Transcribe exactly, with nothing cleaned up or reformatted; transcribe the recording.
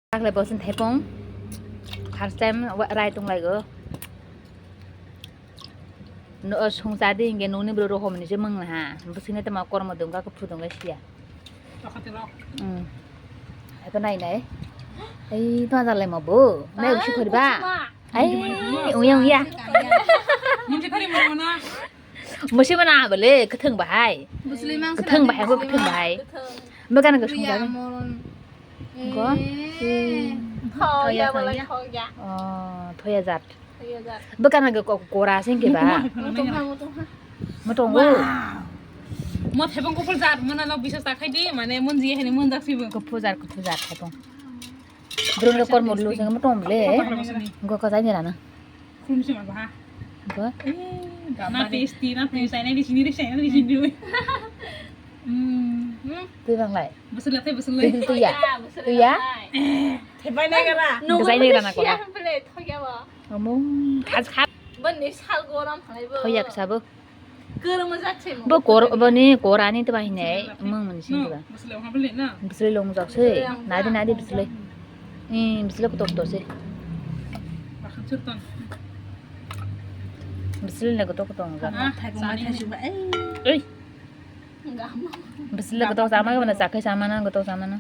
Taklai bosin thaipung. First time wa-, rai tong lai go. No, o sung cha di hinge nungni bro rohom ni se mung ha. Bwswk ni tama kormo dong ka, kuphu dong ka siya. Tokha telo. Hmm. Eko nai nai. Ei, to jalai mo bo. Nai usi khori ba. Ai, uya, uya. Mungkin tadi mana? Musi mana bole, ketheng bahai. Bwswlwi mang. Ketheng bahai, bo ketheng bahai. Ketheng. Bo kana kosong jaga. Moron. Go? Eh. Thoya, thoya, bole, thoya. Oh, thoya jat. Thoya jat. Bo kana ko-, kora sing ke ba? Motong ha, motong ha. Motong. Wow. Mo thepong kupul jat, mana lo bisa takhai di, mane mun ji hene mun jak sibo. Kupul jat, kupul jat thepong. Bro, no kormo lu sing motong le. Go ka jai ni rana. Khulumse ma baha. Go. Eh, na tasty, na tasty, na tasty, na tasty. Hmm. Twi bang lai. Bwswlwi, twi bwswlwi. Twi ya. Twi ya. Thebai nai gara. Bwsai nai gara na ko. Siya bele thoya ba. Amung khas khas. Bani sal goram phalai bo. Thoya ksa bo. Kereng mo jak se mo. Bo kor, boni korani to bahine mung mun sing ba. Bwswlwi wngha bele na. Bwswlwi long jak se. Nadi nadi bwswlwi. Eh, bwswlwi kotor kotor se. Bakhan churton. Bwswlwi le kotor kotor wngja. Ah, thaipung bai thaisu ba. Ei. Ei. Bwswlwi kotor sama ga na, chakhai sama na, kotor sama na.